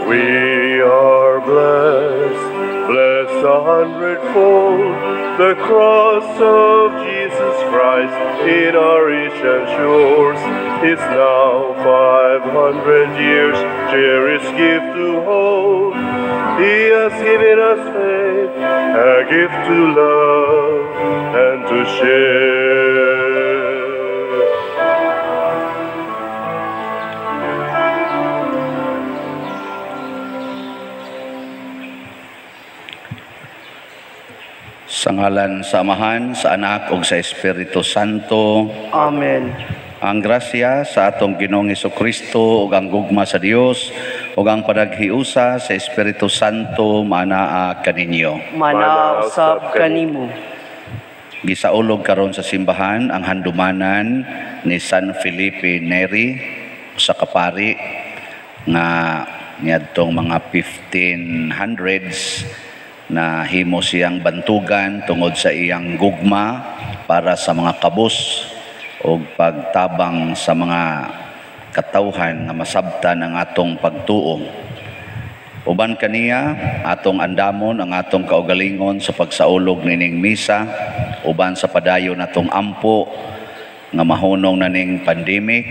We are blessed, blessed a hundredfold. The cross of Jesus Christ in our ancient shores is now 500 years, cherished gift to hold. He has given us faith, a gift to love and to share. Sa ngalan sa Amahan, sa Anak ug sa Espiritu Santo. Amen. Ang grasya sa atong Ginoong Hesukristo ug ang gugma sa Dios ug ang panaghiusa sa Espiritu Santo maanaa kaninyo. Manaa usab kanimo. Gisaulog karon sa simbahan ang handumanan ni San Felipe Neri, usa ka pari nga niadtong mga 1500s na himo siyang bantugan tungod sa iyang gugma para sa mga kabus o pagtabang sa mga katawhan nga masabtan ang atong pagtuo. Uban kaniya, atong andamon ang atong kaugalingon sa pagsaulog nining misa, uban sa padayon atong ampo nga mahunong na ning pandemic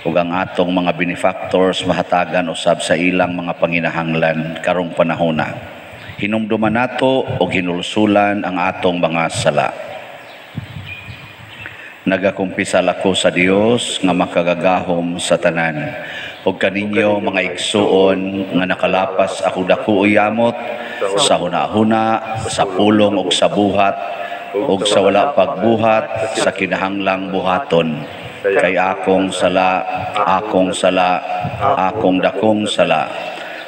ug ang atong mga benefactors mahatagan usab sa ilang mga panginahanglan karong panahona. Hinumduman nato og hinulsulan ang atong mga sala. Nagakumpisal ako sa Dios nga makagagahom sa tanan ug kaninyo mga igsuon nga nakalapas ako dako yamot sa hunahuna, sa pulong ug sa buhat ug sa wala pagbuhat sa kinahanglang buhaton. Kay akong sala, akong sala, akong dakong sala.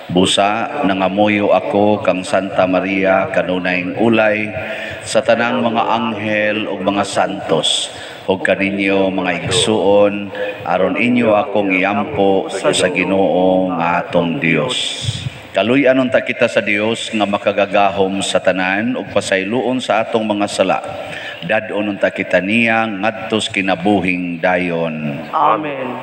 Busa, nangamuyo ako kang Santa Maria kanunayng ulay sa tanang mga anghel ug mga santos ug kaninyo mga igsuon aron inyo akong iampo sa Ginoo nga atong Dios. Kaluy-an unta kita sa Dios nga makagagahom sa tanan ug pasayloon sa atong mga sala. Dad-on unta kita niya ngadto sa kinabuhing dayon. Amen.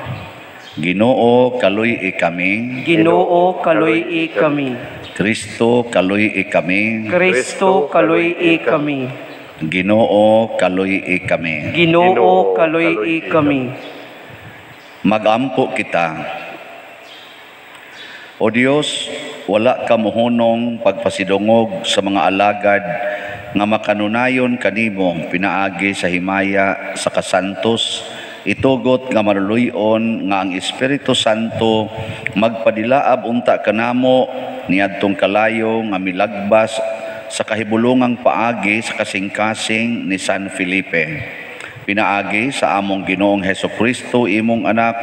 Ginoo, kaluy-i kami. Ginoo, kaluy-i kami. Kristo, kaluy-i kami. Kristo, kaluy-i kami. Ginoo, kaluy-i kami. Ginoo, kaluy-i kami. Magampo kita. O Dios, wala ka mohunong pagpasidungog sa mga alagad nga makanunayon kanimo pinaagi sa himaya sa kasantos. Itugot nga maluloy-on nga ang Espiritu Santo magpadilaab unta kanamo niadtong kalayo nga milagbas sa kahibulungang paagi sa kasing-kasing ni San Felipe. Pinaagi sa among Ginoong Hesukristo, imong anak,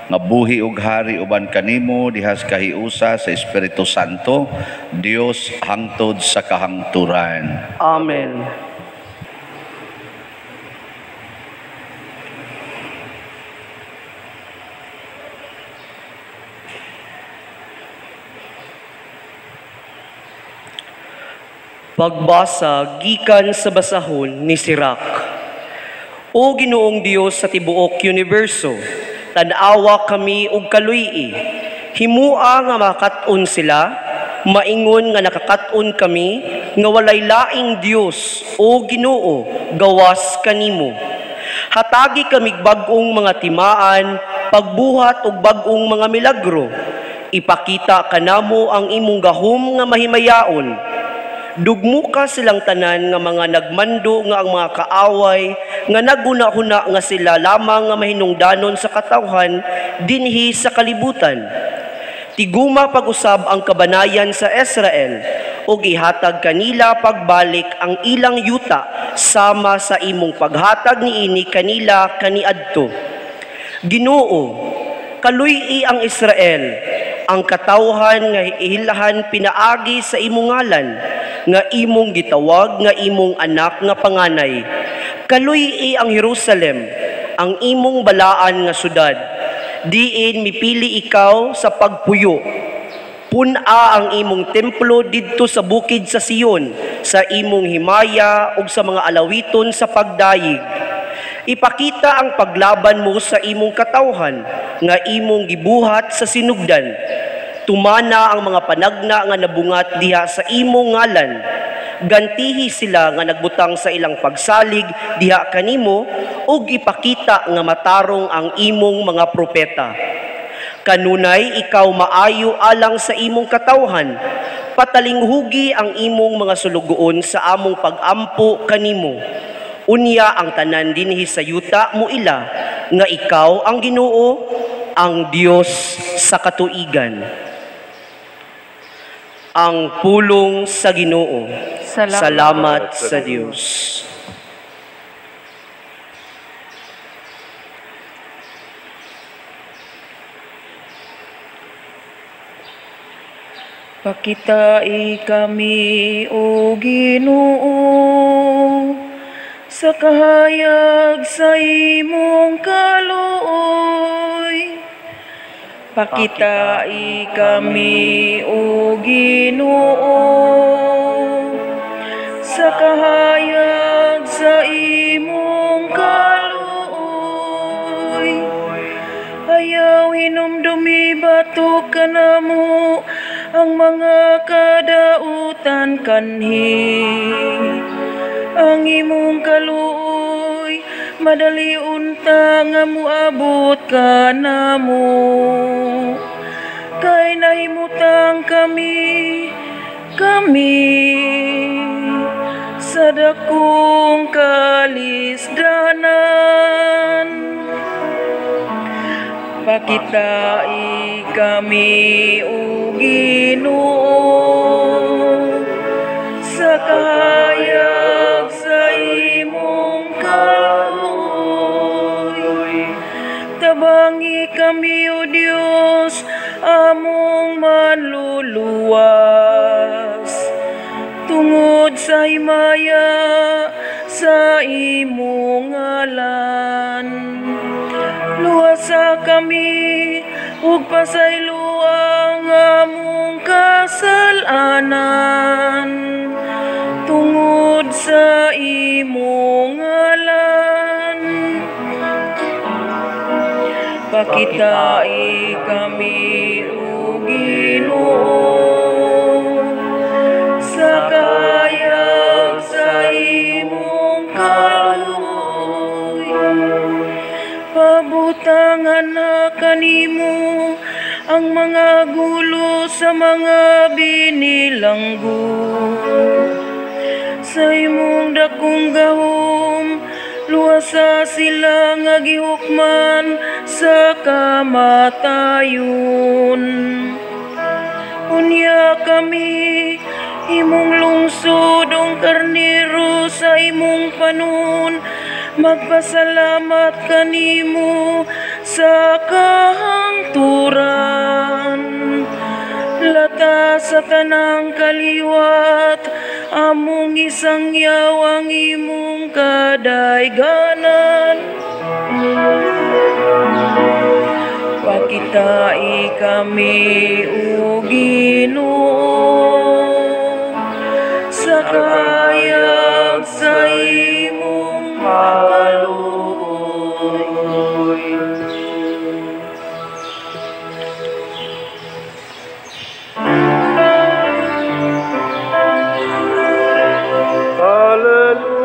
nga buhi ug hari uban kanimo dihas kahiusa sa Espiritu Santo, Dios hangtod sa kahangturan. Amen. Pagbasa gikan sa basahon ni Sirach. O Ginoong Dios sa tibuok universo, tan-awa kami og kaluy-i. Himua nga makat-on sila, maingon nga nakakaton kami, nga walay laing Dios, o Ginoo, gawas kanimo. Hatagi kami bag-ong mga timaan, pagbuhat og bag-ong mga milagro. Ipakita kanamo ang imong gahom nga mahimayaon. Dugmuka silang tanan nga mga nagmando nga ang mga kaaway, nga naguna-huna nga sila lamang nga mahinungdanon sa katawhan dinhi sa kalibutan. Tiguma pag-usab ang kabanayan sa Israel, ug ihatag kanila pagbalik ang ilang yuta sama sa imong paghatag niini kanila kaniadto. Ginoo, kaluy-i ang Israel, ang katawhan nga ihilahan pinaagi sa imong ngalan, nga imong gitawag nga imong anak nga panganay. Kaluy-i ang Jerusalem, ang imong balaan nga syudad. Diin mipili ikaw sa pagpuyo. Pun-a ang imong templo didto sa bukid sa Sion, sa imong himaya ug sa mga alawiton sa pagdayeg. Ipakita ang paglaban mo sa imong katawhan nga imong gibuhat sa sinugdan. Tumana ang mga panagna nga nabungat diha sa imong ngalan. Gantihi sila nga nagbutang sa ilang pagsalig diha kanimo ug ipakita nga matarong ang imong mga propeta. Kanunay ikaw maayo alang sa imong katawhan. Patalinghugi ang imong mga sulugoon sa among pagampo kanimo. Unya ang tanan dinhi sa yuta mo ila nga ikaw ang Ginoo, ang Dios sa katuigan. Ang pulong sa Ginoo. Salamat, Salamat sa Dios. Pakitai kami, O Ginoo, sa kahayag sa imong kaluoy. Pakitai kami, O Ginoo, sa kahayag sa imong kaluoy. Ayaw hinumdumi batok kanamo ang mga kadautan kanhi. Ang imong kaluoy madali unta nga muabot kanamo. Kay nahimutang kami sa dakong kalisdanan. Pakitai kami, O Ginoo, sa kahayag sa imong kaluoy. Tabangi kami, O Dios, among manluluwas, tungod sa himaya sa imong ngalan. Luwasa kami ug pasaylo ang among kasalanan, tungod sa imong ngalan. Pakitai kami, O Ginoo, sa kahayag sa imong kaluoy. Pabutangan na kanimo ang mga gulo sa mga binilanggo. Sa imong dakong gahom, luwasa sila nga gihukman sa kamatayon. Unya kami, imong lungsod ong karnero sa imong panon, magpasalamat kanimo sa kahangturan. Lata sa tanang kaliwat, among isangyaw ang imong kadayganan. Pakitai kami, O Ginoo, sa kahayag sa imong kaluoy.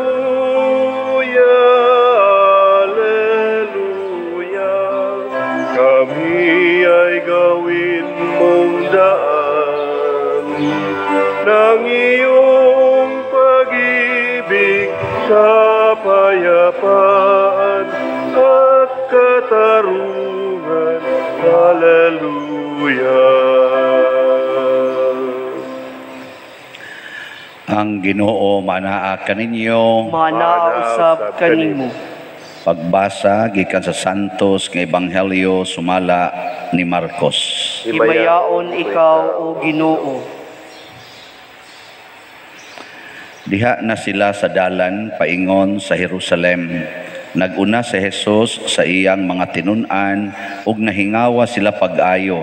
Alleluia, alleluia, kami ay gawin mong daan ng iyong pag-ibig, kapayapaan at katarungan. Alleluia. Ang Ginoo manaa kaninyo. Manaa usab kanimo. Pagbasa gikan sa Santos nga Ebanghelyo sumala ni Marcos. Himayaon ikaw, O Ginoo. Diha na sila sa dalan paingon sa Jerusalem. Naguna si Jesus sa iyang mga tinun-an ug nahingawa sila pag-ayo.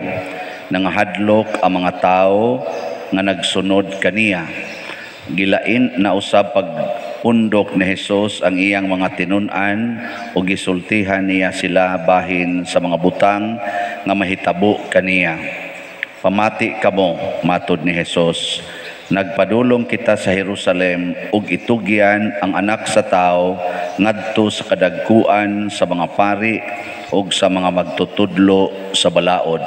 Nangahadlok ang mga tawo nga nagsunod kaniya. Gilain na usab pagpundok ni Jesus ang iyang mga tinun-an ug gisultihan niya sila bahin sa mga butang nga mahitabo kaniya. Pamati kamo, matod ni Hesus, nagpadulong kita sa Jerusalem ug itugyan ang Anak sa Tawo ngadto sa kadagkuan sa mga pari ug sa mga magtutudlo sa balaod.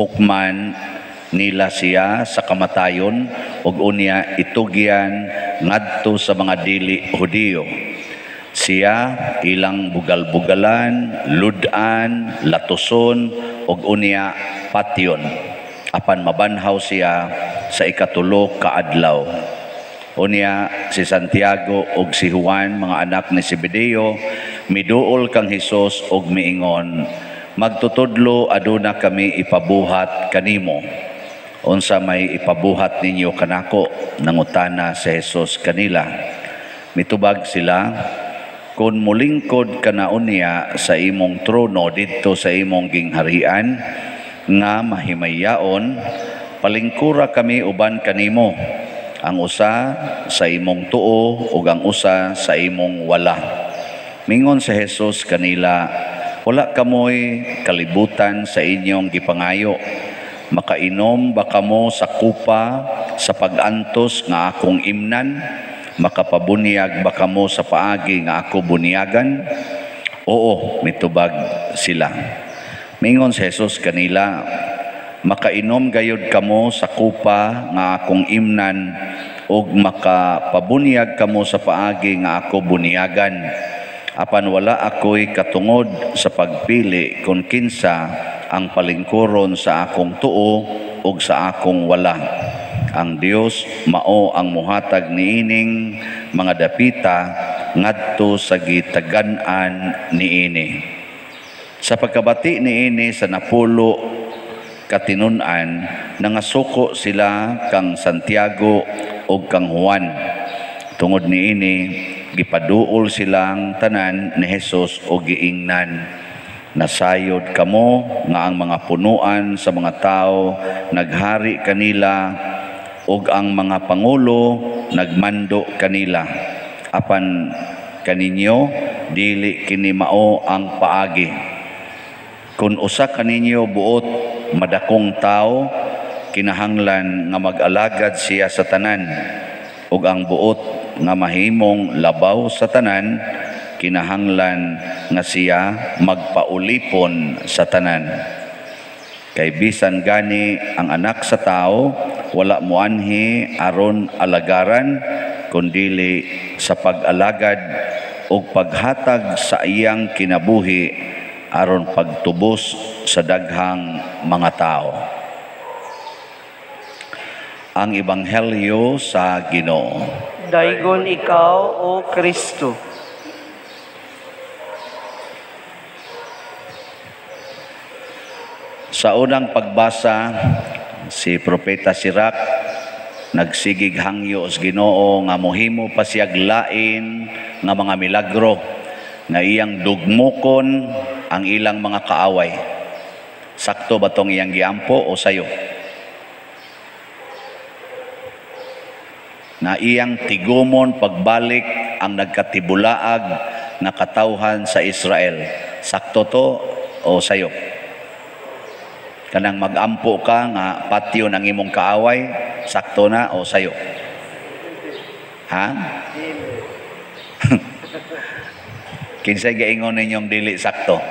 Hukman nila siya sa kamatayon ug unya itugyan ngadto sa mga dili Hudiyo. Siya ilang bugal-bugalan, ludan, latuson ug unya patyon. Apan mabanhaw siya sa ikatulo ka adlaw. Unya si Santiago ug si Juan, mga anak ni Zebedeo, miduol kang Hesus ug miingon, "Magtutudlo, aduna kami ipabuhat kanimo." "Unsa may ipabuhat ninyo kanako?" nangutana si Hesus kanila. Mitubag sila, "Kung mulingkod ka na unya sa imong trono didto sa imong gingharian nga mahimayaon, palingkura kami uban kanimo, ang usa sa imong tuo ug ang usa sa imong wala." Mingon si Hesus kanila, "Wala kamoy kalibutan sa inyong gipangayo. Makainom ba kamo sa kupa sa pag-antos nga akong imnan? Makapabunyag ba kamo sa paagi nga ako bunyagan?" "Oo," mitubag sila. Mingon si Hesus kanila, "Makainom gayud kamo sa kupa nga akong imnan ug makapabunyag kamo sa paagi nga ako bunyagan. Apan wala ako'y katungod sa pagpili kung kinsa ang palingkuron sa akong tuo ug sa akong wala. Ang Dios mao ang muhatag niining mga dapita ngadto sa gitagan-an niini." Sa pagkabati niini sa 10 ka tinun-an, nangasuko sila kang Santiago ug kang Juan. Tungod niini, gipaduol silang tanan ni Hesus og giingnan, "Nasayod kamo nga ang mga punuan sa mga tao naghari kanila ug ang mga pangulo nagmando kanila. Apan kaninyo dili kini mao ang paagi. Kun usa kaninyo buot madakong tawo, kinahanglan nga mag-alagad siya sa tanan, ug ang buot nga mahimong labaw sa tanan, kinahanglan nga siya magpaulipon sa tanan. Kay bisan gani ang Anak sa Tawo wala moanhi aron alagaran, kundili sa pag-alagad ug paghatag sa iyang kinabuhi aron pagtubos sa daghang mga tao." Ang Ebanghelyo sa Ginoo. Daygon ikaw, O Kristo. Sa unang pagbasa, si Propeta Sirach nagsigig hangyo sa Ginoo nga mohimo pa siyag lain nga mga milagro nga iyang dugmukon ang ilang mga kaaway. Sakto ba tong iyang giampo o sayo? Na iyang tigumon pagbalik ang nagkatibulaag nga katawhan sa Israel. Sakto to o sayo? Kanang magampo ka nga patyon ang imong kaaway, sakto na o sayo? Ha? Kinsay gaingon ninyong dili sakto?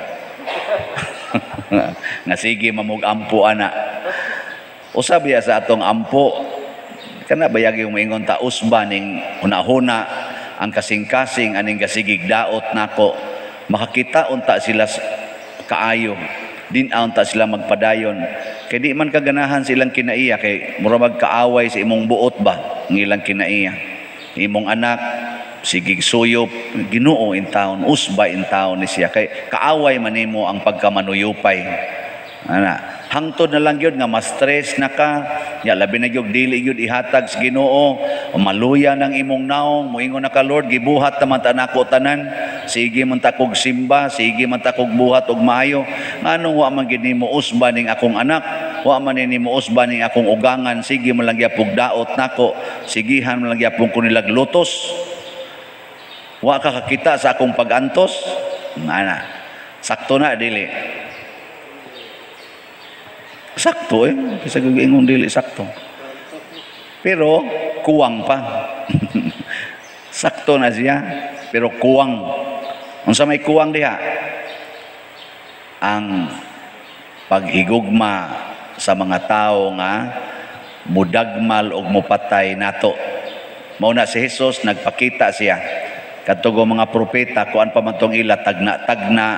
Nga sige mamug-ampo ana. Usab ya sa atong ampo, kana bayag yung moingon ta usba ning hunahuna ang kasing-kasing aning gasigig daot nako, makakita unta sila kaayo, din unta sila magpadayon. Kay di man kaganahan silang kinaiya, kay mura magkaaway sa imong buot ba ang ilang kinaiya. Imong anak sigig suyop, Ginoo in town, usba in town ni siya, kay kaaway man nimo ang pagkamanuyupay. Ana, hangtod na lang gyud nga ma-stress na ka, ya labi na gyud dili gyud ihatag sa Ginoo, maluya nang imong naong, moingon na ka, "Lord, gibuhat naman ta nako tanan, sige man ta kog simba, sige man ta kog buhat og maayo, nganong wa man gid nimo usba ning akong anak, wa man nimo usba ning akong ugangan, sige man lang gyapog daot nako, sigihan man lang gyapon ko nilag lutos, wa ka kakita sa akong pagantos." Ana, sakto na dili? Sakto eh. Kasi ingon dili sakto. Pero kuwang pa. Sakto na siya, pero kuwang. Unsa may kuwang diha? Ang paghigugma sa mga tao nga mudagmal og mupatay nato. Mao na si Jesus nagpakita siya. Kadtong mga propeta kuan pa man tong ila tagna-tagna,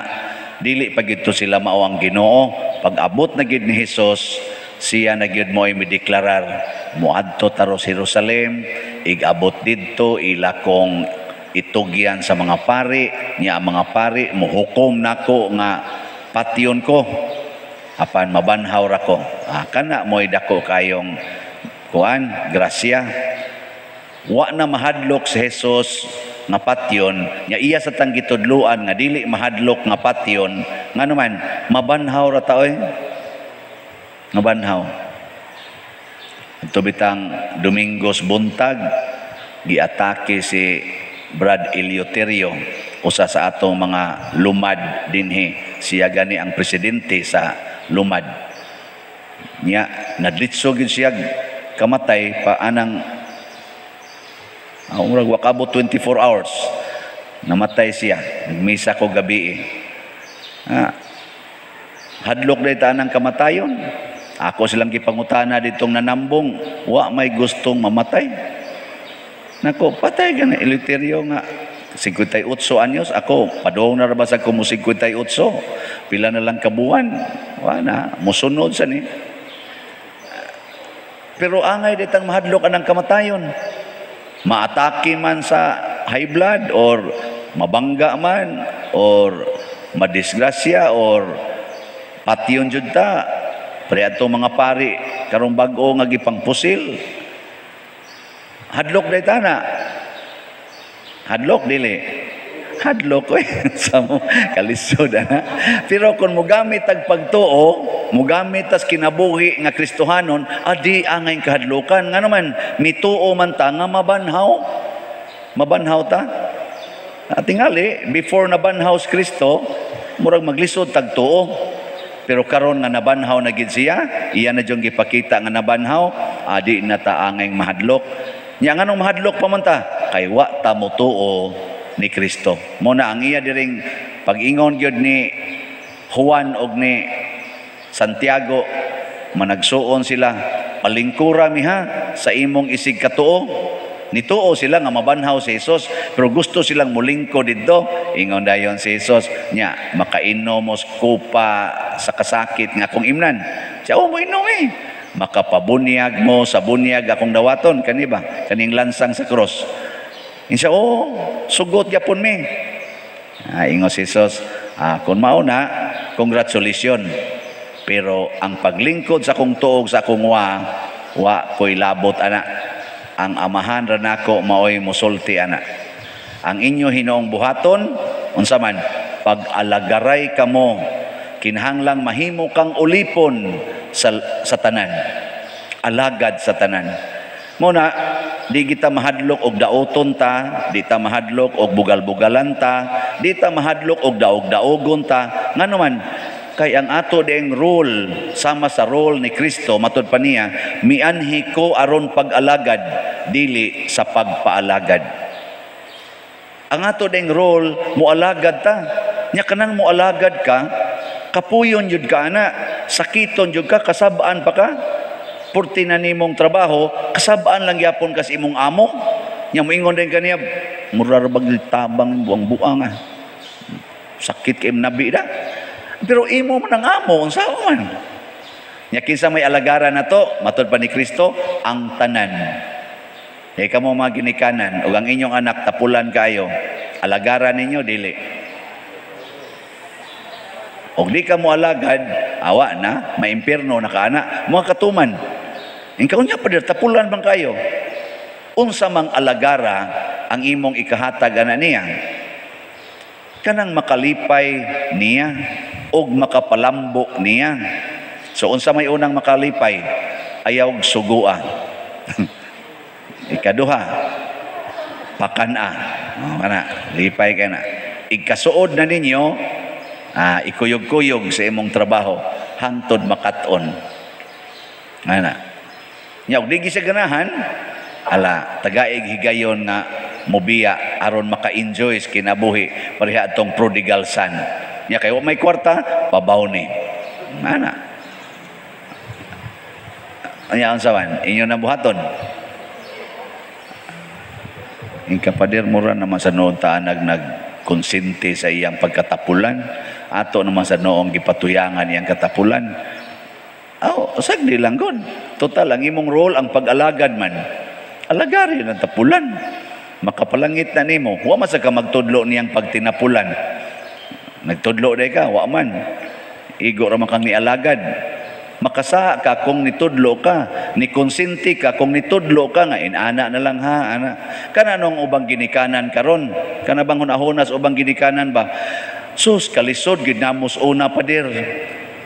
dili pa gyud to sila mao ang Ginoo. Pag abot na gyud ni Jesus, siya na gyud mo ay mideklarar, moadto ta ros Jerusalem, igabot didto ila kong itugyan sa mga pari, niya ang mga pari mohukom nako nga patyon ko apan mabanhaw ra ko. Kana mo'y dako kayong kuan grasya. Wa na mahadlok si Jesus nga patyon, nya iya sa tang gitudloan nga dili mahadlok nga patyon, ngano man mabanhaw ra ta oy. Mabanhaw. Adto bitang Domingos buntag giatake si Brad Eleuterio, usa sa atong mga lumad dinhi. Siya gani ang presidente sa lumad. Nya nadlitso gyud siya kamatay pa anang murag wa kabot 24 hours namatay siya. Nagmisa ko gabi. Hadlok day ta anang kamatayon. Ako silang gipangutana ditong nanambong, wa may gustong mamatay. Nako, patay gani Eleuterio nga 58 anyos. Ako, padung na ra ba sa ko mo 58? Pila na lang kabuan. Wa na, musunod sa ni. Pero angay ditang mahadlok anang kamatayon. Maatake man sa high blood or mabangga man or madisgrasya or patyon jud ta. Pre ato mga pari karong bag-o nga gipangpusil. Hadlok day tana. Hadlok dili. Hadlok oy sa mo kalisod ana. Pero kung mogamit tag pagtuo, mogamit tas kinabuhi nga Kristohanon, adi angay kahadlokan. Ngano man mituo man ta nga mabanhaw. Mabanhaw ta. Tingali before nabanhaw si Kristo, murag maglisod tag tuo. Pero karon nga nabanhaw na gid siya, iya na jung gipakita nga nabanhaw, adi na ta angay mahadlok. Nya nganong mahadlok pa man ta? Kay wa ta motuo ni Kristo. Mo na ang iya diring pag-ingon gyud ni Juan og ni Santiago, managsuon sila, palingkura mi ha sa imong isig katuo. Nituo sila nga mabanhaw si Jesus, pero gusto silang mulingko didto. Ingon dayon si Jesus, nya makainom mo kupa sa kasakit nga akong imnan. Siya, oh, mo inom eh. Makapabunyag mo sa bunyag akong dawaton, kani ba? Kaning lansang sa cross. Insa, oh, sugot gyapon mi. Ingon si Jesus, kung mao na, congratulations. Pero ang paglingkod sa akong tuog sa akong wa, wa ko'y labot ana. Ang amahan ra nako maoy mosulti ana. Ang inyo hinoong buhaton, unsa man, pag-alagaray kamo, kinahanglang mahimo kang ulipon sa tanan. Alagad sa tanan. Mo na, di kita mahadlok og daoton ta, di ta mahadlok og bugal-bugalan ta, di ta mahadlok og daog-daogon ta. Ngano man, kay ang ato ding role sama sa role ni Kristo, matud pa niya, mianhi ko aron pag-alagad, dili sa pagpaalagad. Ang ato ding role, mualagad ta. Nya kanang mualagad ka, kapuyon jud ka ana, sakiton jud ka, kasabaan pa ka. Purti na nimong trabaho, kasabaan lang gyapon kas imong amo. Nya moingon din kaniya, mura ra bag tabang buang-buang ah. Sakit kay nabi da. Pero imo man ang amo, unsa man. Nya kinsa may alagaran nato, matud pa ni Kristo, ang tanan. Kay kamo mga ginikanan ug ang inyong anak tapulan kayo, alagaran ninyo dili. Og di ka mo alagad, awa na, maimpierno na ka ana, mga katuman. Ikaw niya pa tapulan bang kayo? Unsa mang alagara ang imong ikahatag ana niya? Kanang makalipay niya og makapalambok niya. So unsa may unang makalipay? Ayaw sugua. Ikaduha, pakan-a. Oh, kana, lipay ka na. Ikasuod na ninyo, ikuyog-kuyog sa imong trabaho hangtod makat-on. Ana. Nya og di siya ganahan, ala tagaig higayon nga mobiya aron maka-enjoy sa kinabuhi pareha atong prodigal son. Nya kay wa may kwarta, pabaw ni. Ana. Anya unsa man inyo na buhaton? Ing kapader mura naman sa noon taanag nagkonsente sa iyang pagkatapulan. Ato naman sa noong gipatuyangan iyang katapulan. Aw, sagdi lang gud. Total, ang imong role ang pag-alagad man. Alagarin ang tapulan. Makapalangit na nimo. Wa man sa ka magtudlo niyang pagtinapulan. Nagtudlo day ka, wa man. Igo ra man kang nialagad. Makasa ka kung nitudlo ka, nikonsinti ka kung nitudlo ka nga inana na lang ha, ana. Kana nung ubang ginikanan karon, kana bang hunahunas ubang ginikanan ba? Sus, kalisod gid namos una pader.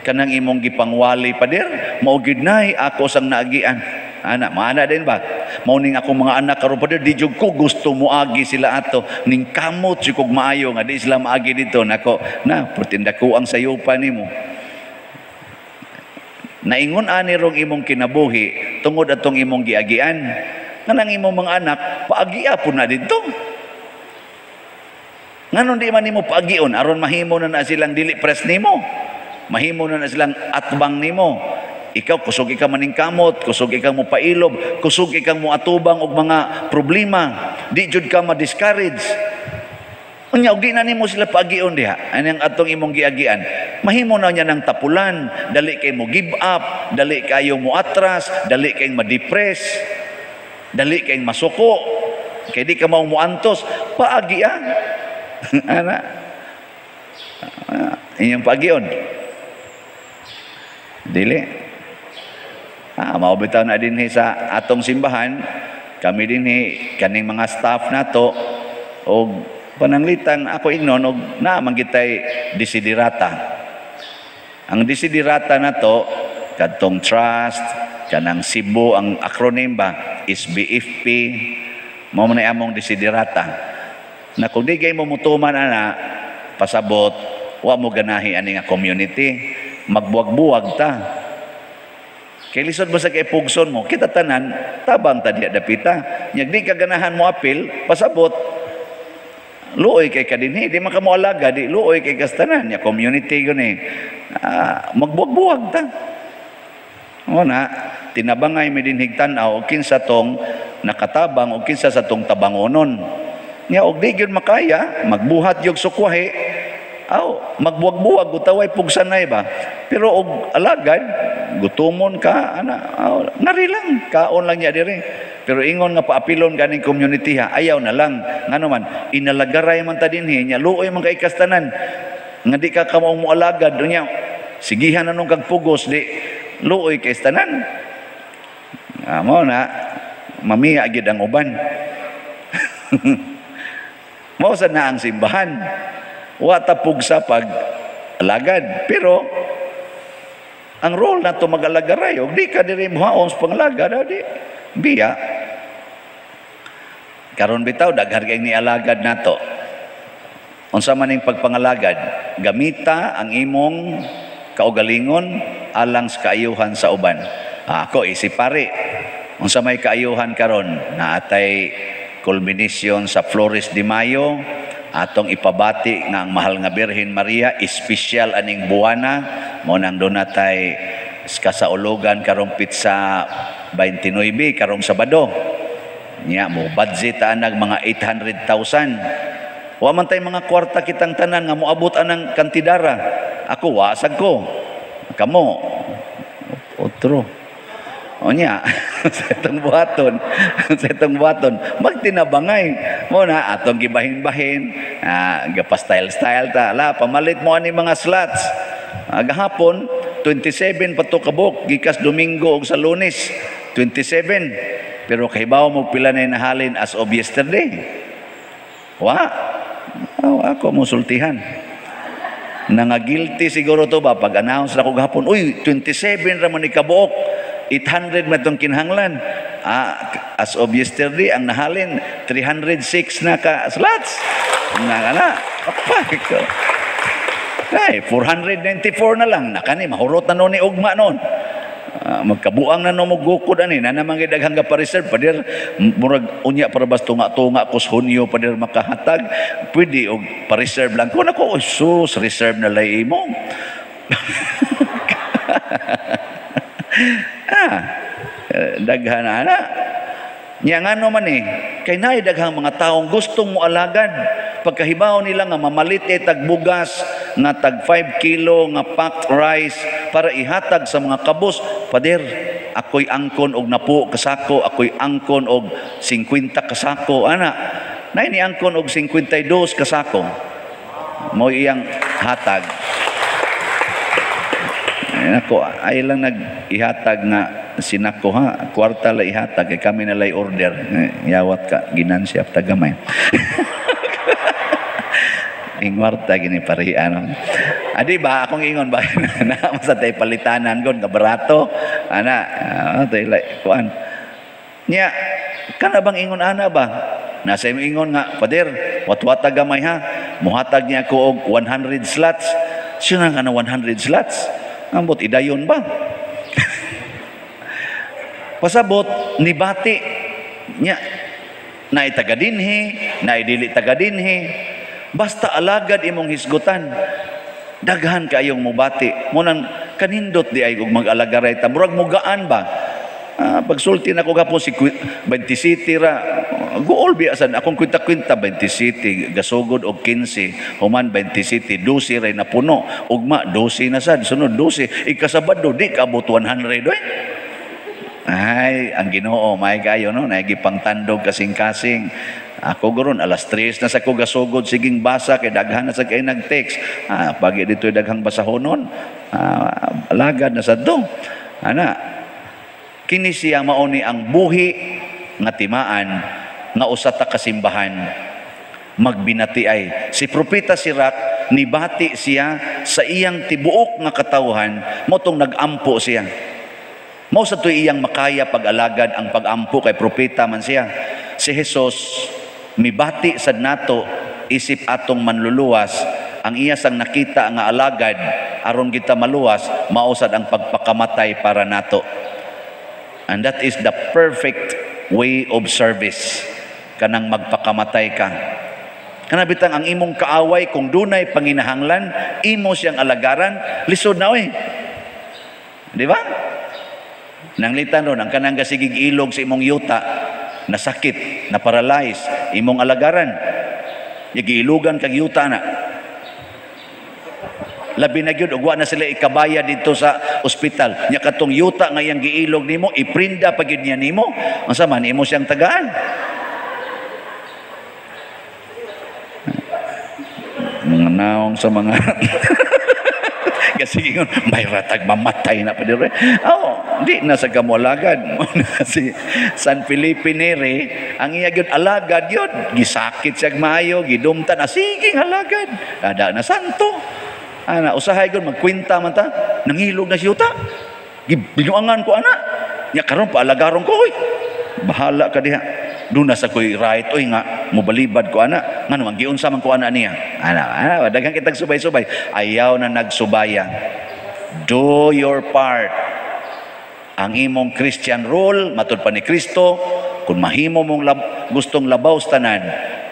Kanang imong gipangwali pader, mao gid nay ako sang naagian. Ana, maana din ba? Mao ning akong mga anak karon pader, di jud ko gusto moagi sila ato. Ning kamot jud kog maayo nga di sila maagi dito nako. Na, pertinda ko ang sayupa nimo. Naingon ani rong imong kinabuhi tungod atong imong giagian. Nganang imong mga anak paagia po na didto. Nganon di man nimo paagion aron mahimo na na silang dili press nimo. Mahimo na na silang atbang nimo. Ikaw kusog ikaw maningkamot, kusog ikaw mo pailob, kusog ikaw mo atubang og mga problema. Di jud ka ma-discourage. Unya og di na nimo sila paagion diha. Anang atong imong giagian. Mahimo na niya ng tapulan, dali kay mo give up, dali kayo mo atras, dali kay ma-depress, dali kay masuko. Kay di ka mao moantos, paagian. Ana. Inyong paagion. Dili. Mao bitaw na dinhi sa atong simbahan, kami dinhi kaning mga staff nato og pananglitan ako ingnon og naa man gitay desiderata. Ang desiderata nato kadtong trust kanang Cebu ang acronym ba SBFP, mao man among desiderata. Na kung di kay mo mutuman ana pasabot wa mo ganahi ani nga community, magbuwag-buwag ta. Kay lisod ba sa kay pugson mo, kita tanan tabang ta diha dapita. Nya di ka ganahan mo apil, pasabot luoy kay kadinhi, di man ka moalaga, di luoy kay kastanan nya community guni. Magbuwag-buwag ta. O na, tinabangay mi dinhig tan-aw og kinsa tong nakatabang og kinsa sa tong tabangonon. Nya og di gyud makaya, magbuhat gyud sukwahi, aw magbuwag-buwag utaway pugsanay ba. Pero og alagad, gutomon ka ana, aw, ngari lang, kaon lang niya diri. Pero ingon nga paapilon ganing community ha, ayaw na lang. Ngano man, inalagaray man ta dinhi, nya luoy man kay kastanan. Nga di ka kamaong moalagad, unya sigihan na nung kag pugos, di luoy kay tanan. Mao na, mamiya gid ang uban. Mao sa na ang simbahan. Wa ta pugsa pag alagad, pero ang role na to mag-alagaray, og di ka diri mohaon sa pangalagad, di biya. Karon bitaw daghan kay nialagad nato. Unsa man ning pagpangalagad, gamita ang imong kaugalingon alang sa kaayuhan sa uban. Ako isip pare, unsa may kaayuhan karon, naatay culmination sa Flores de Mayo, atong ipabati nga ang mahal nga Birhen Maria, espesyal aning buwana, mao nang dunatay kasaulugan karong pitsa 29 karong Sabado. Nya mo budget anag mga 800,000. Wa man tay mga kwarta kitang tanan nga moabot anang kantidara. Ako wa sad ko. Kamo otro. O nya sa itong buhaton, sa itong buhaton magtinabangay mo na atong gibahin-bahin, gapa-style-style ta. La pamalit mo ani mga slots. Gahapon 27 pa to kabuk gikas Domingo og sa Lunes 27. Pero kahibaw mo pila na nahalin as of yesterday. Wa. Oh, ako musultihan. Nangagilty siguro to ba pag announce na ko gahapon, uy 27 ra man ni kabuok. 800 man tong kinahanglan. As of yesterday ang nahalin 306 na ka slots. Nga na. Apa ko. Ay, 494 na lang. Nakani mahurot na noon ni ugma noon. Magkabuang na no mogukod ani na naman gyud daghang pa-reserve pader murag unya para bas tunga-tunga kus Hunyo pader makahatag pwede og pa-reserve lang ko nako sus reserve na lay imo. Daghan ana nya ngano man eh kay naay daghang mga taong gustong moalagad pagkahibaw nila nga mamalit tag bugas nga tag 5 kilo nga packed rice para ihatag sa mga kabos. Pader, ako'y angkon og napo kasako, ako'y angkon og 50 kasako ana. Nay ni angkon og 52 kasako. Mao iyang hatag. Nako, ay lang nag-ihatag nga sinako ha, kwarta la ihatag kay kami na lay order. Yawat ka ginansya tagamay. Ingwarta gini pari ano. Adi ba akong ingon ba na sa tay palitanan gon nga barato ana tay kuan. Nya kana bang ingon ana ba? Nasa imong ingon nga pader watwata gamay ha. Muhatag niya ako og 100 slots. Siya nga na 100 slots. Ambot idayon ba? Pasabot ni bati nya naay taga dinhi, naay dili taga dinhi. Basta alagad imong hisgutan, daghan kayong mubati. Munang kanindot di ay og mag-alagaray ta. Murag mugaan ba? Pagsulti na ko gapon si 20 City ra. Guol biya sad akong kwinta-kwinta 20 City gasugod og 15, human 20 City 12 ray napuno, ugma 12 na sad, sunod 12, ikasabado di kaabot 100 oy. Ay, ang Ginoo may kayo no, naigipangtandog kasing-kasing. Ako goron alas 3 na sa ko gasugod siging basa kay daghan na sa kay nag-text. Pagi dito daghang basahonon. Alagad na sa do. Ana, kini siya mao ni ang buhi nga timaan nga usa ta kasimbahan magbinati ay. Si Propeta Sirach nibati siya sa iyang tibuok nga katawhan mao tong nagampo siya. Mao sa tuy iyang makaya pag-alagad ang pag-ampo kay propeta man siya. Si Jesus mibati sad nato isip atong manluluwas ang iya sang nakita nga alagad aron kita maluwas mao sad ang pagpakamatay para nato. And that is the perfect way of service, kanang magpakamatay ka. Kana bitang ang imong kaaway kung dunay panginahanglan imo siyang alagaran, lisod na oy. Di ba? Nanglitan ron ang kanang gasigig ilog sa imong yuta nasakit, na paralyze, imong alagaran. Giilugan kag yuta na. Labi na gyud og wa na sila ikabaya dito sa ospital. Nya katong yuta nga iyang giilog nimo, iprinda pa gyud niya nimo. Unsa man imo siyang tagaan? Mga naong sa mga kasi ingon may ratag mamatay na pa dire. Oh, di na sa kamualagad. Si San Felipe Neri, ang iya gyud alagad gyud, gisakit siya maayo, gidumtan, siging alagad. Ada na santo. Ana usahay gyud magkwenta man ta, nangilog na siya ta. Gibinuangan ko ana. Nya karon paalagaron ko oy. Bahala ka diha. Doon na sa ko'y right oy nga mobalibad ko ana ngano ang giunsa man ko ana niya. Ana, daghan kitag subay-subay. Ayaw na nagsubaya. Do your part. Ang imong Christian role matud pa ni Kristo, kung mahimo mong gustong labaw sa tanan,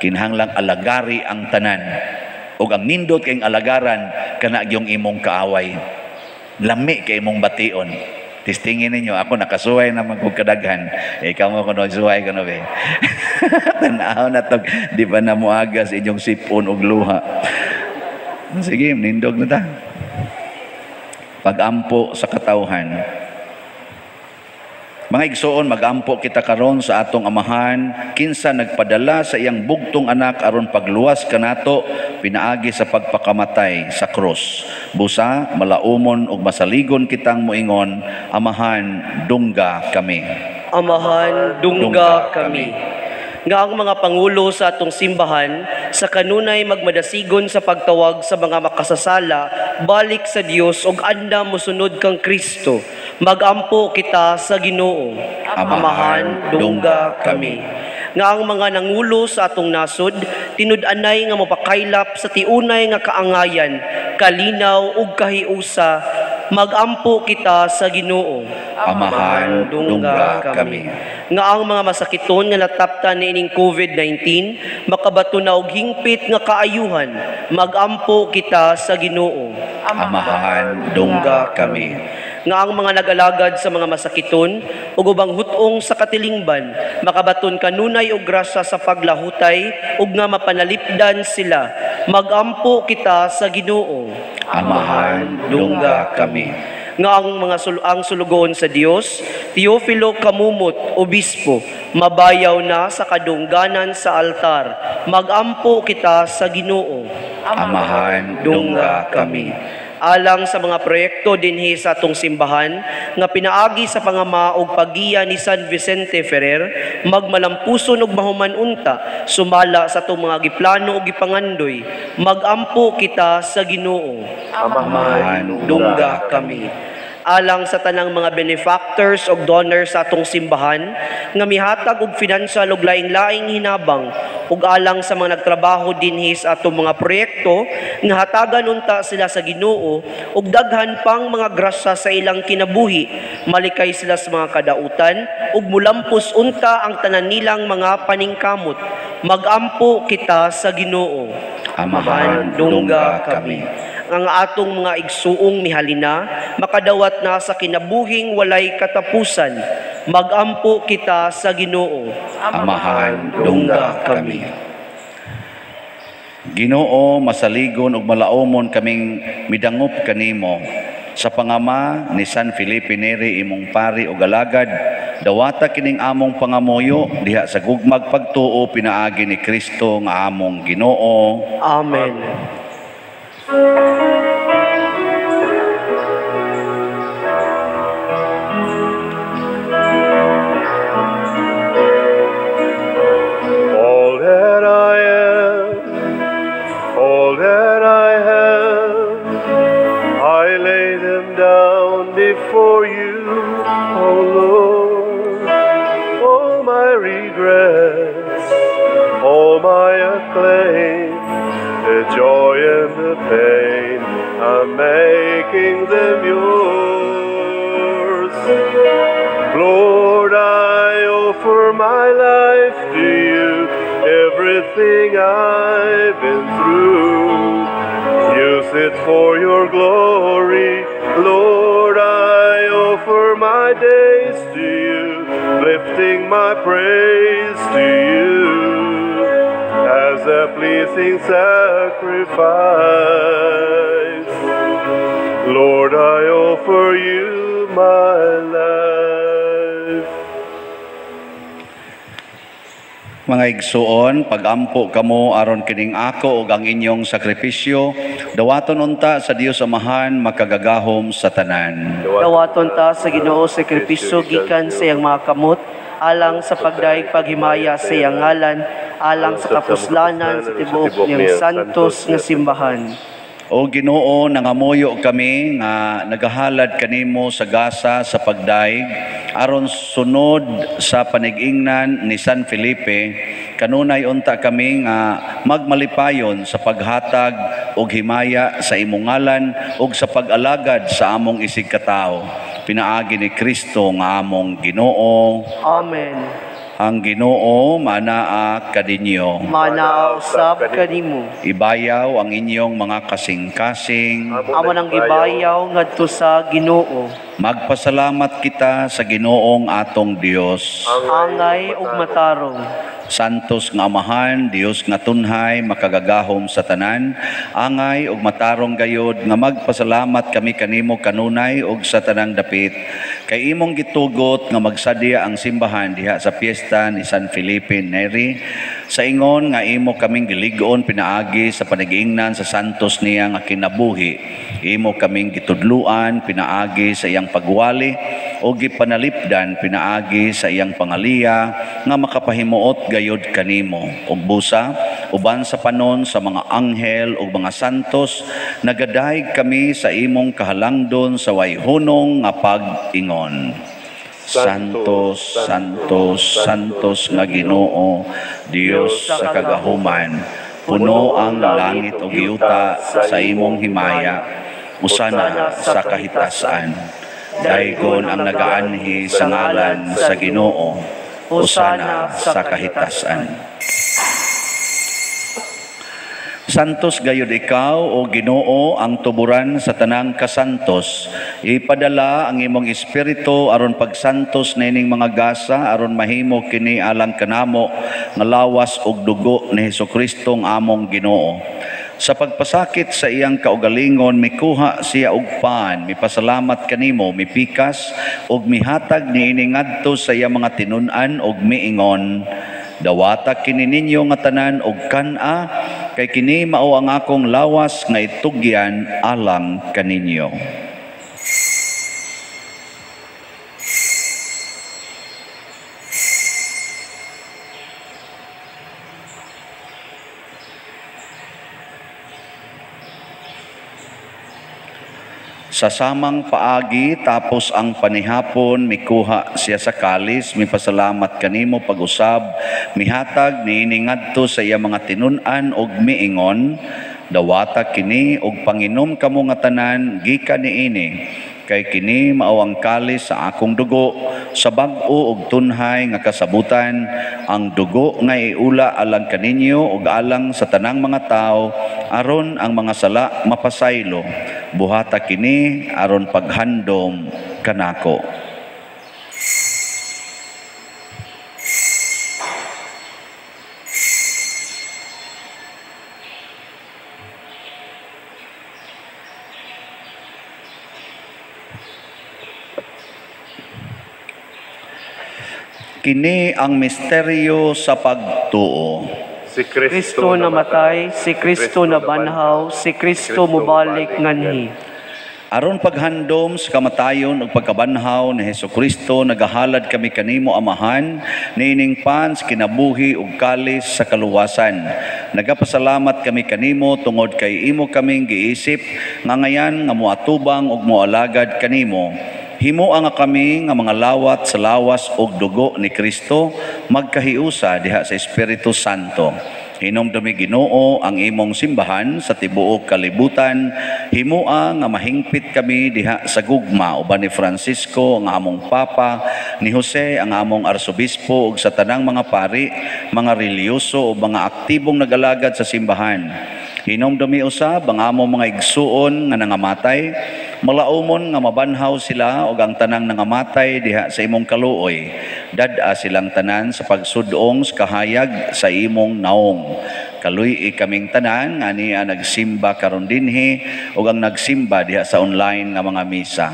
kinahanglang alagari ang tanan. Ug ang nindot kayong alagaran kana gyung imong kaaway. Lami kay imong bation. Testingin ninyo, ako nakasuway naman kong kadaghan. Ikaw mo kuno suway kuno be. Tan-aw na tog, di ba na moagas inyong sipon og luha. Sige, nindog na ta. Pag-ampo sa katawhan. Mga igsoon, mag-ampo kita karon sa atong amahan, kinsa nagpadala sa iyang bugtong anak aron pagluwas kanato pinaagi sa pagpakamatay sa krus. Busa malaumon ug masaligon kitang moingon, Amahan, dungga kami. Amahan, dungga kami. Nga ang mga pangulo sa atong simbahan sa kanunay magmadasigon sa pagtawag sa mga makasasala balik sa Dios ug andam mosunod kang Kristo. Magampo kita sa Ginoo. Amahan, dungga kami. Nga ang mga nangulo sa atong nasod tinud-anay nga mapakaylap sa tiunay nga kaangayan, kalinaw ug kahiusa Magampo kita sa Ginoo. Amahan, dungga kami. Nga ang mga masakiton nga nataptan niining COVID-19 makabato na og hingpit nga kaayuhan. Magampo kita sa Ginoo. Amahan, dungga kami. Nga ang mga nag-alagad sa mga masakiton ug ubang hut-ong sa katilingban makabaton kanunay og grasya sa paglahutay ug nga mapanalipdan sila. Magampo kita sa Ginoo. Amahan, dungga kami. Nga ang mga ang sulugoon sa Dios, Teofilo Camumot, obispo, mabayaw na sa kadungganan sa altar. Magampo kita sa Ginoo. Amahan, dungga kami. Alang sa mga proyekto dinhi sa atong simbahan nga pinaagi sa pangama og paggiya ni San Vicente Ferrer, magmalampuson og mahuman unta sumala sa atong mga giplano ug gipangandoy. Magampo kita sa Ginoo. Amahan, dungga kami. Alang sa tanang mga benefactors og donors sa atong simbahan nga mihatag og financial ug laing-laing hinabang, ug alang sa mga nagtrabaho dinhi sa atong mga proyekto nga hatagan unta sila sa Ginoo ug daghan pang mga grasya sa ilang kinabuhi, malikay sila sa mga kadautan ug mulampos unta ang tanan nilang mga paningkamot. Magampo kita sa Ginoo. Amahan, dungga kami. Ang atong mga igsuong mihalina makadawat na sa kinabuhing walay katapusan. Magampo kita sa Ginoo. Amahan, dungga kami. Ginoo, masaligon ug malaomon kaming midangop kanimo. Sa pangama ni San Felipe Neri imong pari ug alagad, dawata kining among pangamuyo diha sa gugmag pagtuo pinaagi ni Kristo nga among Ginoo. Amen. All that I am, all that I have, I lay them down before you, O Lord. All my regrets, all my acclaim, the joy and the pain, I'm making them yours. Lord, I offer my life to you, everything I've been through. Use it for your glory. Lord, I offer my days to you, lifting my praise to you as a pleasing sacrifice. Lord, I offer you my life. Mga igsuon, pagampo kamo aron kining ako ug ang inyong sakripisyo, dawaton unta sa Dios Amahan makagagahom sa tanan. Dawaton ta sa Ginoo sakripisyo gikan sa iyang mga kamot, alang sa pagdayeg paghimaya sa iyang ngalan, alang sa kapuslanan sa tibuok niyang santos nga simbahan. O Ginoo, nangamuyo kami nga nagahalad kanimo sa gasa sa pagdaig aron sunod sa panigingnan ni San Felipe, kanunay unta kami nga magmalipayon sa paghatag og himaya sa imong ngalan ug sa pag-alagad sa among isig katawo. Pinaagi ni Kristo nga among Ginoo. Amen. Ang Ginoo manaa kaninyo. Manaa usab kanimo. Ibayaw ang inyong mga kasing-kasing. Amo nang gibayaw ngadto sa Ginoo. Magpasalamat kita sa Ginoong atong Dios. Angay ug matarong. Santos nga Amahan, Dios nga tunhay, makagagahom sa tanan, angay ug matarong gayod nga magpasalamat kami kanimo kanunay ug sa tanang dapit. Kay imong gitugot nga magsadya ang simbahan diha sa piyesta ni San Felipe Neri, sa ingon nga imo kaming gilig-on pinaagi sa panigiingnan sa santos niya nga kinabuhi. Imo kaming gitudluan pinaagi sa iyang pagwali o gipanalipdan pinaagi sa iyang pangaliya nga makapahimuot gayod kanimo. Ug busa uban sa panon sa mga anghel ug mga santos, nagadayeg kami sa imong kahalangdon sa wayhunong nga pag-ingon. Santos, Santos, Santos nga Ginoo, Dios sa kagahuman, puno ang langit ug yuta sa imong himaya. Hosana sa kahitasan. Daygon ang nagaanhi sa ngalan sa Ginoo. Hosana sa kahitasan. Santos gayud ikaw, o Ginoo, ang tuburan sa tanang kasantos. Ipadala ang imong espiritu aron pagsantos niining mga gasa, aron mahimo kini alang kanamo nga lawas ug dugo ni Hesukristo ang among Ginoo. Sa pagpasakit sa iyang kaugalingon, mikuha siya og pan, mipasalamat kanimo, mipikas ug mihatag niini ngadto sa iyang mga tinun-an ug miingon, dawata kini ninyo nga tanan og kan-a, kay kini mao ang akong lawas nga itugyan alang kaninyo. Sa samang paagi, tapos ang panihapon, mikuha siya sa kalis, mipasalamat kanimo pag-usab, mihatag niini ngadto sa iya mga tinun-an og miingon, dawata kini og panginom kamo nga tanan gikan niini, kay kini mao ang kalis sa akong dugo, sa bag-o og tunhay nga kasabutan, ang dugo nga iula alang kaninyo og alang sa tanang mga tawo, aron ang mga sala mapasaylo. Buhata kini aron paghandom kanako. Kini ang misteryo sa pagtuo. Si Kristo namatay, si Kristo nabanhaw, si Kristo mubalik nganhi. Aron paghandom sa kamatayon ug pagkabanhaw ni Hesukristo, nagahalad kami kanimo Amahan niining pan sa kinabuhi ug kalis sa kaluwasan. Nagapasalamat kami kanimo tungod kay imo kaming giisip nga ngayan nga moatubang ug moalagad kanimo. Himoa nga kami nga mga lawat sa lawas ug dugo ni Kristo magkahiusa diha sa Espiritu Santo. Hinumdumi Ginoo ang imong simbahan sa tibuok kalibutan. Himoa nga mahingpit kami diha sa gugma uban ni Francisco ang among Papa, ni Jose ang among Arsobispo ug sa tanang mga pari, mga relihiyoso ug mga aktibong nagalagad sa simbahan. Hinumdumi usab ang among mga igsuon nga nangamatay, malaumon nga mabanhaw sila ug ang tanang nangamatay diha sa imong kaluoy. Dad-a silang tanan sa pagsudong sa kahayag sa imong naong. Kaluy-i kaming tanan nga niya nagsimba karon dinhi ug ang nagsimba diha sa online nga mga misa.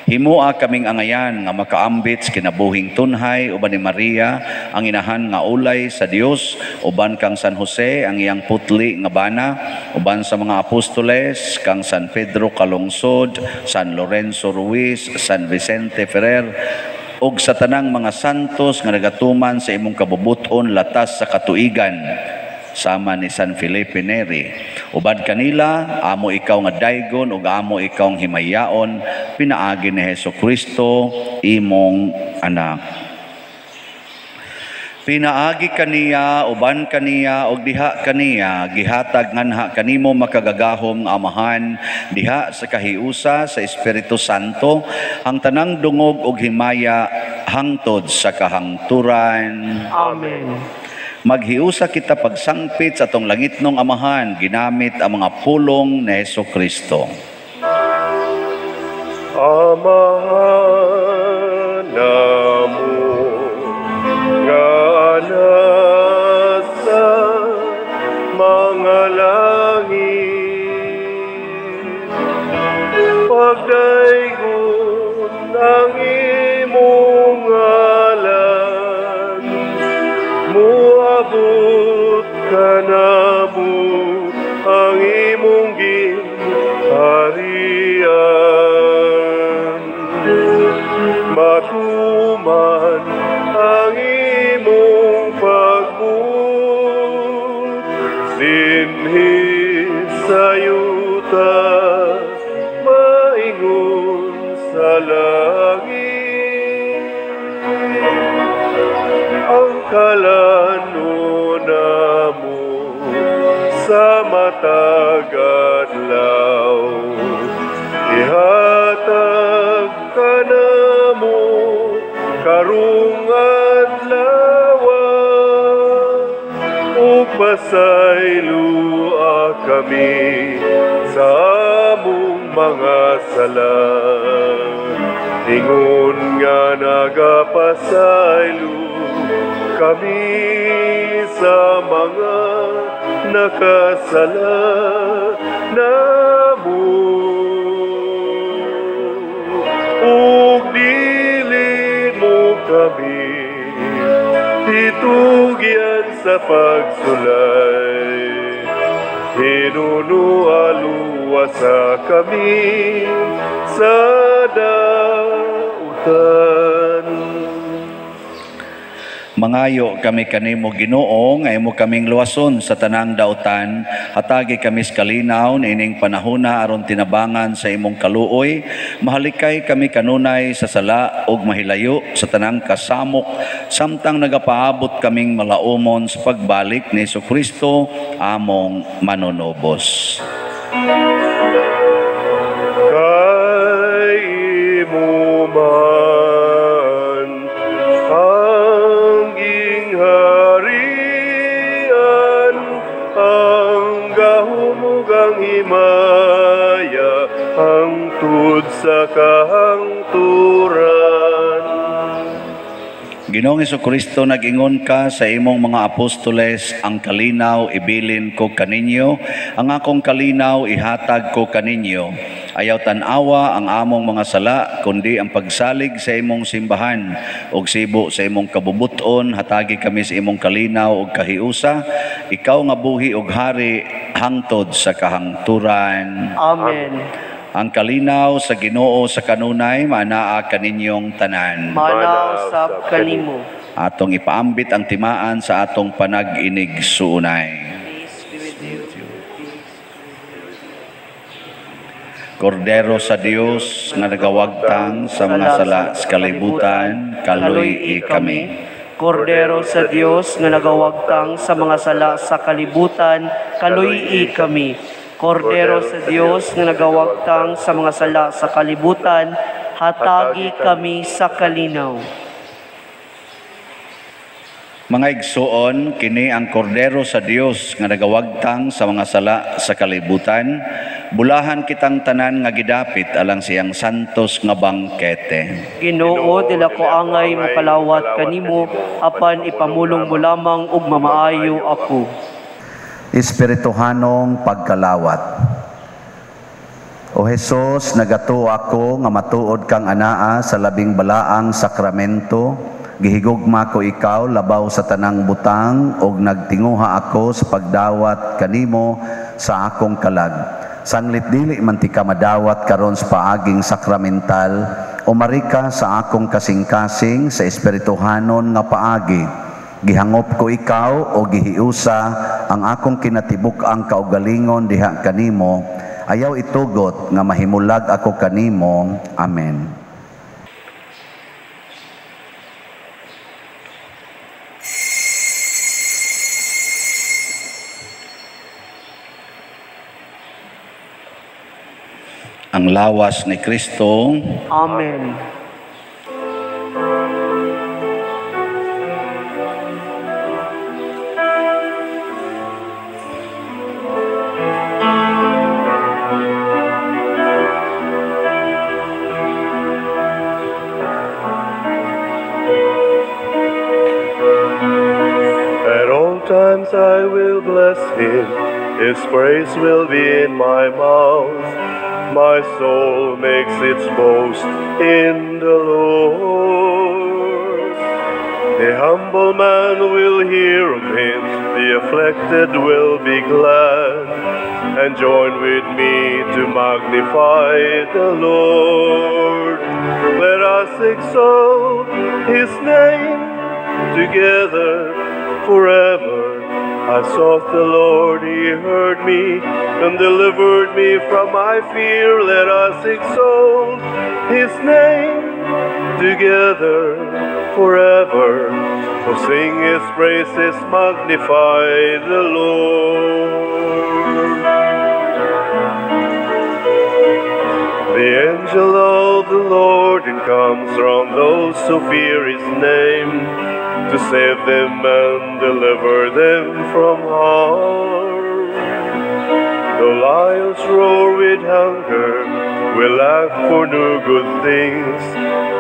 Himoa kaming angayan nga makaambit sa kinabuhing tunhay uban ni Maria ang inahan nga ulay sa Dios, uban kang San Jose ang iyang putli nga bana, uban sa mga apostoles kang San Pedro Calungsod, San Lorenzo Ruiz, San Vicente Ferrer, ug sa tanang mga santos nga nagatuman sa imong kabubuton latas sa katuigan, sama ni San Felipe Neri. Uban kanila, amo ikaw nga daygon ug amo ikaw ang himayaon, pinaagi ni Hesukristo imong anak. Pinaagi kaniya, uban kaniya, ug diha kaniya, gihatag nganha kanimo makagagahom nga Amahan, diha sa kahiusa sa Espiritu Santo, ang tanang dungog ug himaya hangtod sa kahangturan. Amen. Maghiusa kita pagsangpit sa atong langitnong Amahan, ginamit ang mga pulong ni Hesukristo. Amahan namo nga nasa mga langit, pagdaygon ang imong ngalan, muabot kanamo ang imong ginharian. Matuman ang imong pagbuot dinhi sa yuta, maingon sa langit. Ang kalanuna mo sa matag adlaw, Karong adlawa, ug pasaylua kami sa among mga sala. Ingon nga nagapasaylo kami sa mga nakasala namo. Ug dili mo kami itugyan sa pagsulay, hinunualuwasa kami sa dautan. Mangayo kami kanimo Ginoo nga imo kaming luwason sa tanang dautan, hatagi kami sa kalinaw niining panahona aron tinabangan sa imong kaluoy, mahalikay kami kanunay sa sala ug mahilayo sa tanang kasamok samtang nagapaabot kaming malaumon sa pagbalik ni Hesukristo among manunubos. Kay imo man ang gingharian, ang gahom ug ang himaya, hangtod sa kahangturan. Ginoong Hesukristo, nag-ingon ka sa imong mga apostoles, ang kalinaw ibilin ko kaninyo, ang akong kalinaw ihatag ko kaninyo. Ayaw tan-awa ang among mga sala, kundi ang pagsalig sa imong simbahan ug sibo sa imong kabubuton, hatagi kami sa imong kalinaw ug kahiusa. Ikaw nga buhi ug hari hangtod sa kahangturan. Amen. Ang kalinaw sa Ginoo sa kanunay maanaa kaninyong tanan. Maanaa usab kanimo. Atong ipaambit ang timaan sa atong panag-inig suunay. Peace be with you. Kordero sa Dios nga nagawagtang sa mga sala sa kalibutan, kaluy-i kami. Kordero sa Dios nga nagawagtang sa mga sala sa kalibutan, kaluy-i kami. Kordero sa Dios nga nagawagtang sa mga sala sa kalibutan, hatagi kami sa kalinaw. Mga igsuon, kini ang kordero sa Dios nga nagawagtang sa mga sala sa kalibutan. Bulahan kitang tanan nga gidapit alang siyang santos nga bangkete. Ginoo, dila ko angay mokalawat kanimo, apan ipamulong mo lamang ug mamaayo ako. Espirituhanong pagkalawat. O Hesus, nagatuo ako nga matuod kang anaa sa labing balaang sakramento. Gihigugma ko ikaw labaw sa tanang butang ug nagtinguha ako sa pagdawat kanimo sa akong kalag. Sanglit dili man ti ka madawat karon sa paaging sakramental, umari ka sa akong kasing-kasing sa espirituhanon nga paagi. Gihangop ko ikaw o gihiusa ang akong kinatibuk-ang kaugalingon diha kanimo. Ayaw itugot nga mahimulag ako kanimo. Amen. Ang lawas ni Kristo. Amen. At all times I will bless him, his praise will be in my mouth. My soul makes its boast in the Lord. The humble man will hear of him, the afflicted will be glad, and join with me to magnify the Lord. Let us exalt his name together forever. I sought the Lord, he heard me, and delivered me from my fear. Let us exalt his name together forever. Oh, sing his praises, magnify the Lord. The angel of the Lord encamps round those who fear his name, to save them and deliver them from harm. The lions roar with hunger, we lack for no good things.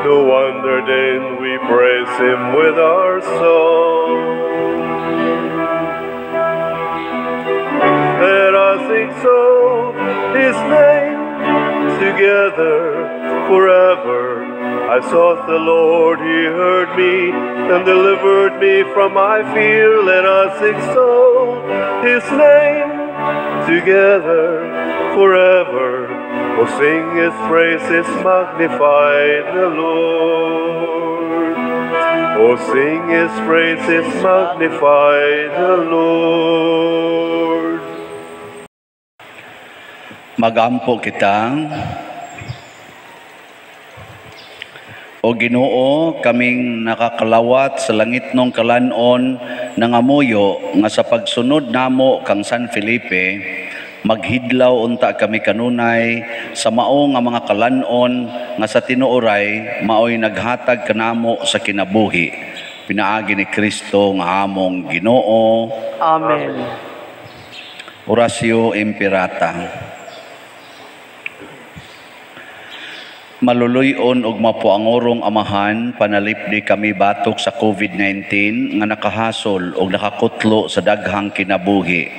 No wonder then we praise him with our song. Let us exalt his name together forever. I sought the Lord, he heard me and delivered me from my fear. Let us exalt his name together forever. Oh, sing his praises, magnify the Lord. Oh, sing his praises, magnify the Lord. Magampo kita. O Ginoo, kaming nakakalawat sa langitnong kalanon nangamuyo nga sa pagsunod namo kang San Felipe, maghidlaw unta kami kanunay sa mao nga mga kalanon nga sa tinuoray maoy naghatag kanamo sa kinabuhi. Pinaagi ni Kristo nga among Ginoo. Amen. Oratio Imperata. Maluluy-on og mapuangorong Amahan, panalipdi kami batok sa COVID-19 nga nakahasol og nakakutlo sa daghang kinabuhi.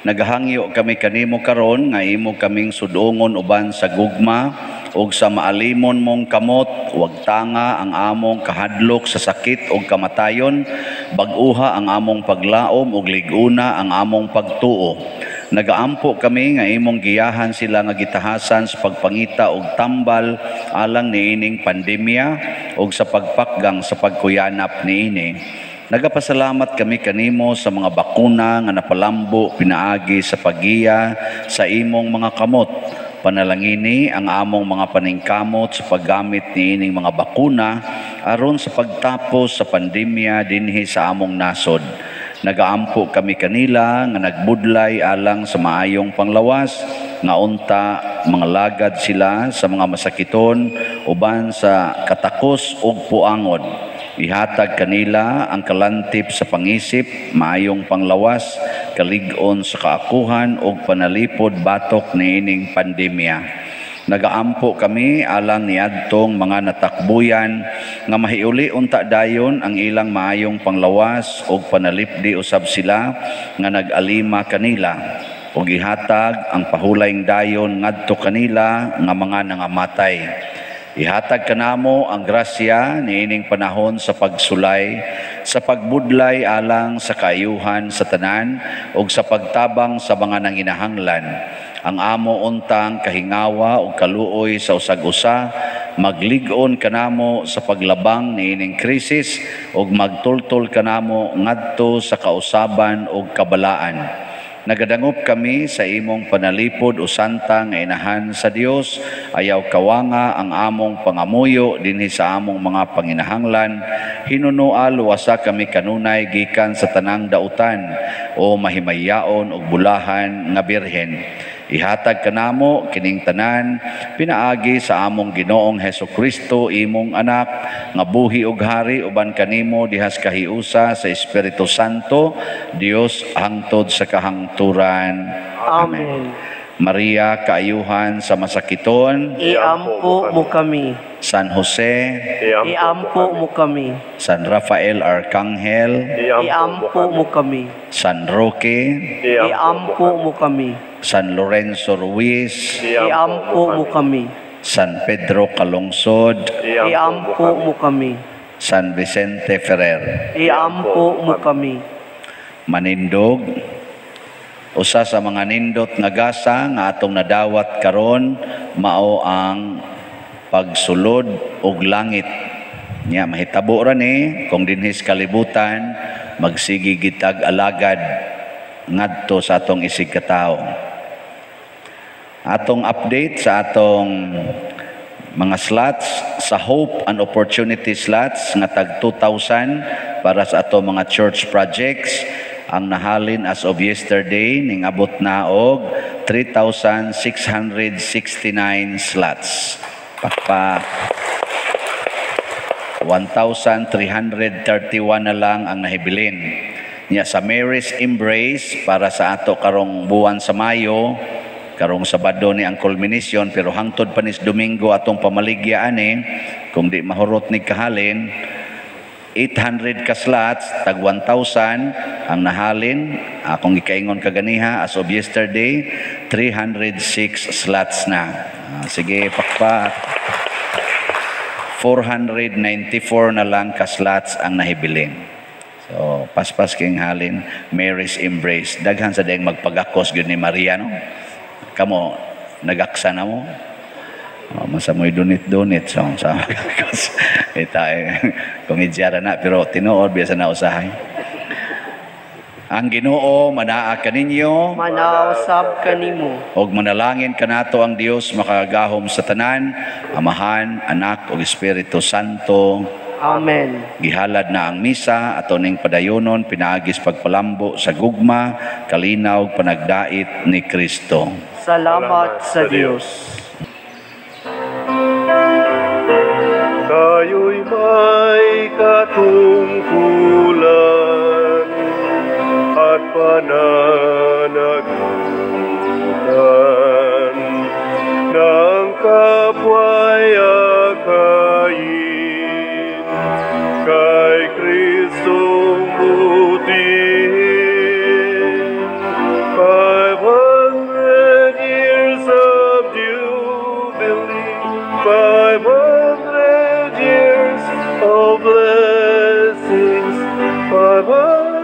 Nagahangyo kami kanimo karon nga imo kaming sudongon uban sa gugma ug sa maalimon mong kamot, wag tanga ang among kahadlok sa sakit ug kamatayon, bag-uha ang among paglaom ug lig-una ang among pagtuo. Nagaampo kami nga imong giyahan sila nga gitahasan sa pagpangita og tambal alang niining pandemya ug sa pagpakgang sa pagkuyanap niini. Nagapasalamat kami kanimo sa mga bakuna nga napalambo pinaagi sa paggiya sa imong mga kamot. Panalangini ang among mga paningkamot sa paggamit niining mga bakuna aron sa pagtapos sa pandemya dinhi sa among nasod. Nagaampo kami kanila nga nagbudlay alang sa maayong panglawas, nga unta mga lagad sila sa mga masakiton uban sa katakos ug puangon. Ihatag kanila ang kalantip sa pangisip, maayong panglawas, kalig-on sa kaakuhan ug panalipod batok niining pandemya. Nagaampo kami alang niadtong mga natakbuyan nga mahiuli unta dayon ang ilang maayong panglawas ug panalipdi usab sila nga nag-alima kanila ug ihatag ang pahulayng dayon ngadto kanila nga mga nangamatay. Ihatag kanamo ang grasya niining panahon sa pagsulay, sa pagbudlay alang sa kaayuhan sa tanan ug sa pagtabang sa mga nanginahanglan. Ang amo untang kahingawa ug kaluoy sa usag-usa, maglig-on kanamo sa paglabang niining krisis ug magtultol kanamo ngadto sa kausaban ug kabalaan. Nagadangop kami sa imong panalipod o santa nga inahan sa Dios, ayaw kawanga ang among pangamuyo dinhi sa among mga panginahanglan. Hinunoa luwasa kami kanunay gikan sa tanang dautan o mahimayaon ug bulahan nga birhen. Ihatag kanamo kining tanan pinaagi sa among Ginoong Hesukristo, imong anak nga buhi ug hari uban kanimo dihas kahiusa sa Espiritu Santo, Dios hangtod sa kahangturan. Amen. Maria, kaayuhan sa masakiton, iampo mo kami. San Jose, iampo mo kami. San Rafael Arcangel, iampo mo kami. San Roque, iampo mo kami. San Lorenzo Ruiz, iampo mo kami. San Pedro Calungsod, iampo mo kami. San Vicente Ferrer, iampo mo kami. Manindog, usa sa mga nindot nga gasa nga atong nadawat karon mao ang pagsulod og langit. Nya mahitabo ra ni kung dinhi sa kalibutan magsige gitag alagad ngadto sa atong isig katawo. Atong update sa atong mga slots sa Hope and Opportunity slots nga tag 2,000 para sa atong mga church projects. Ang nahalin as of yesterday ning abot na og 3,669 slots. Pakpak. 1,331 na lang ang nahibilin. Nya sa Mary's Embrace para sa ato karong buwan sa Mayo, karong Sabado ni ang culmination, pero hangtod pa nis Domingo atong pamaligya ani kung di mahurot ni kahalin, 800 ka slots, tag 1,000 ang nahalin. Akong gikaingon kaganiha, as of yesterday, 306 slots na. Ah, sige, pakpak. 494 na lang ka slots ang nahibilin. So, paspas king halin, Mary's Embrace. Daghan sa dayang magpagakos gyud ni Maria, no? Kamo, nagaksa na mo. Oh, masa mo'y donate-donate. So, sa ita, eh, komedya ra na, pero tinuod, biya sa nausahay. Ang Ginoo manaa kaninyo. Manaa usab kanimo. Og manalangin kanato ang Dios makagagahom sa tanan, Amahan, Anak ug Espiritu Santo. Amen. Gihalad na ang misa, ato ning padayonon pinaagis pagpalambo sa gugma, kalinaw ug panagdait ni Kristo. Salamat sa Dios. Tayo'y may katungkulan at pananagutan ng kapwa'y akayin kay Kristong butihin. 500 years of jubilee, 500 years of blessings, 500